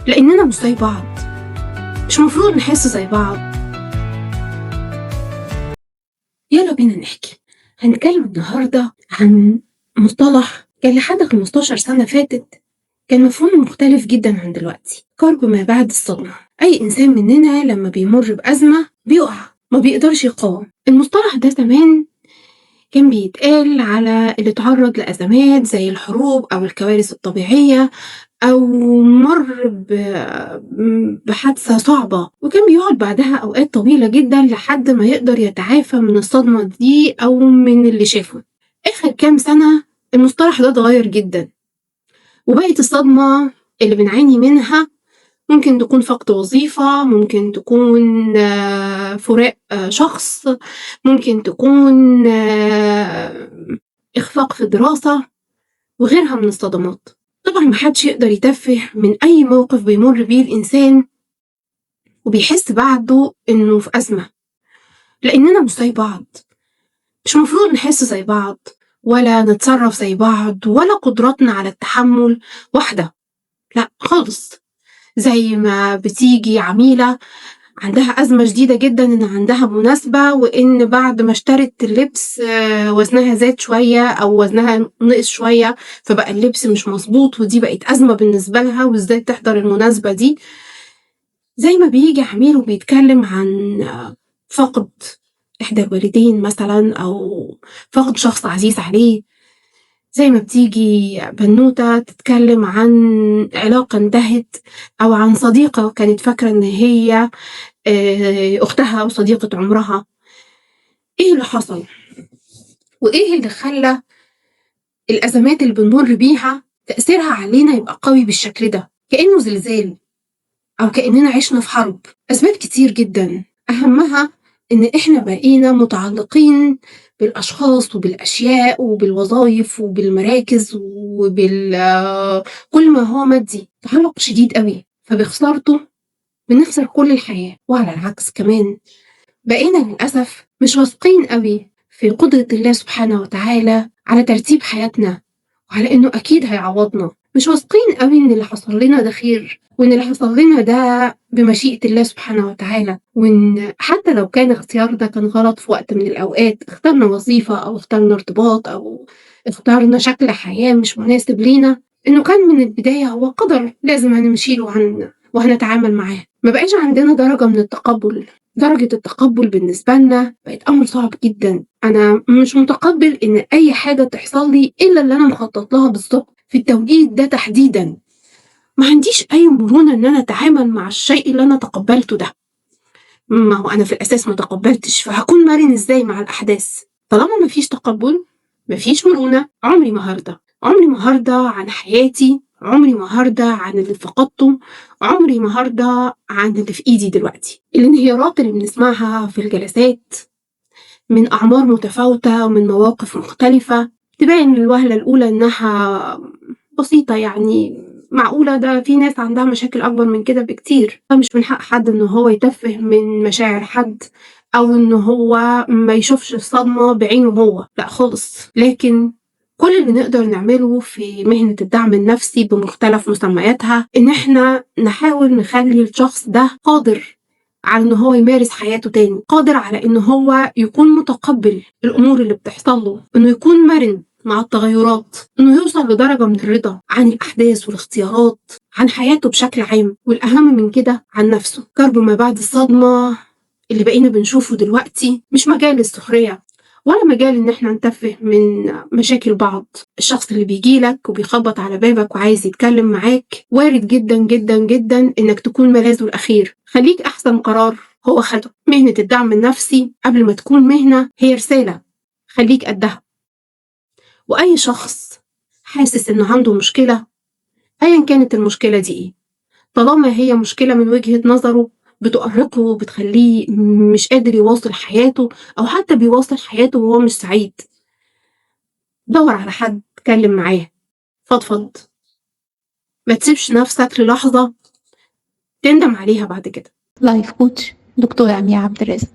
لأننا مش زي بعض، مش مفروض نحس زي بعض. يلا بينا نحكي. هنتكلم النهاردة عن مصطلح كان لحد 15 سنة فاتت كان مفهوم مختلف جدا عن دلوقتي، كرب ما بعد الصدمة. أي إنسان مننا لما بيمر بأزمة بيقع، ما بيقدرش يقاوم. المصطلح ده زمان كان بيتقال على اللي اتعرض لأزمات زي الحروب أو الكوارث الطبيعية أو مر بحادثة صعبة، وكان بيقعد بعدها أوقات طويلة جدا لحد ما يقدر يتعافى من الصدمة دي أو من اللي شافه. آخر كام سنة المصطلح ده اتغير جدا، وبقت الصدمة اللي بنعاني منها ممكن تكون فقد وظيفة، ممكن تكون فراق شخص، ممكن تكون إخفاق في دراسة وغيرها من الصدمات. طبعا محدش يقدر يتفه من أي موقف بيمر بيه الإنسان وبيحس بعده إنه في أزمة، لأننا مش زي بعض، مش مفروض نحس زي بعض ولا نتصرف زي بعض، ولا قدراتنا على التحمل واحدة، لا خالص. زي ما بتيجي عميلة عندها أزمة شديدة جدا إن عندها مناسبة، وإن بعد ما اشترت اللبس وزنها زاد شوية أو وزنها نقص شوية، فبقى اللبس مش مظبوط، ودي بقت أزمة بالنسبة لها، وإزاي تحضر المناسبة دي. زي ما بيجي عميل وبيتكلم عن فقد إحدى الوالدين مثلا أو فقد شخص عزيز عليه، زي ما بتيجي بنوتة تتكلم عن علاقة انتهت أو عن صديقة كانت فاكرة إن هي أختها وصديقة عمرها. إيه اللي حصل؟ وإيه اللي خلى الأزمات اللي بنمر بيها تأثيرها علينا يبقى قوي بالشكل ده، كأنه زلزال أو كأننا عشنا في حرب؟ أسباب كتير جدا، أهمها إن إحنا بقينا متعلقين بالأشخاص وبالأشياء وبالوظائف وبالمراكز وبال كل ما هو مادي، تعلق شديد قوي، فبخسارته بنخسر كل الحياة. وعلى العكس كمان بقينا للأسف مش واثقين قوي في قدرة الله سبحانه وتعالى على ترتيب حياتنا وعلى إنه أكيد هيعوضنا، مش واثقين قوي إن اللي حصل لنا ده خير، وإن اللي حصل لنا ده بمشيئة الله سبحانه وتعالى، وإن حتى لو كان اختيارنا كان غلط في وقت من الأوقات، اخترنا وظيفة أو اخترنا ارتباط أو اخترنا شكل حياة مش مناسب لينا، إنه كان من البداية هو قدر لازم هنمشي له وهنتعامل معاه. ما بقاش عندنا درجة من التقبل، درجة التقبل بالنسبة لنا بقت أمر صعب جدا. أنا مش متقبل إن أي حاجة تحصل لي إلا اللي أنا مخطط لها بالظبط في التوقيت ده تحديدا، ما عنديش أي مرونة إن أنا أتعامل مع الشيء اللي أنا تقبلته ده. ما هو أنا في الأساس ما تقبلتش، فهكون مرن إزاي مع الأحداث؟ طالما ما فيش تقبل ما فيش مرونة، عمري ما هرضى، عمري ما هرضى عن حياتي، عمري ما هرضى عن اللي فقدته، عمري ما هرضى عن اللي في إيدي دلوقتي. الانهيارات اللي بنسمعها في الجلسات من أعمار متفاوتة ومن مواقف مختلفة تبان الوهلة الأولى إنها بسيطة، يعني معقولة ده في ناس عندها مشاكل أكبر من كده بكتير. مش من حق حد إن هو يتفه من مشاعر حد أو إن هو ما يشوفش الصدمة بعينه هو، لا خالص. لكن كل اللي نقدر نعمله في مهنة الدعم النفسي بمختلف مسمياتها إن إحنا نحاول نخلي الشخص ده قادر على إن هو يمارس حياته تاني، قادر على إن هو يكون متقبل الأمور اللي بتحصل له، إنه يكون مرن مع التغيرات، إنه يوصل لدرجة من الرضا عن الأحداث والاختيارات، عن حياته بشكل عام، والأهم من كده عن نفسه. كرب ما بعد الصدمة اللي بقينا بنشوفه دلوقتي مش مجال للسخرية ولا مجال إن إحنا نتفه من مشاكل بعض. الشخص اللي بيجيلك وبيخبط على بابك وعايز يتكلم معاك وارد جدا جدا جدا إنك تكون ملاذه الأخير. خليك أحسن قرار هو خده. مهنة الدعم النفسي قبل ما تكون مهنة هي رسالة، خليك قدها. وأي شخص حاسس إنه عنده مشكلة أيا كانت المشكلة دي إيه، طالما هي مشكلة من وجهة نظره بتؤرقه وبتخليه مش قادر يواصل حياته أو حتى بيواصل حياته وهو مش سعيد، دور على حد اتكلم معاه، فضفض، ما تسيبش نفسك للحظة تندم عليها بعد كده. life coach دكتورة أميرة عبد الرازق.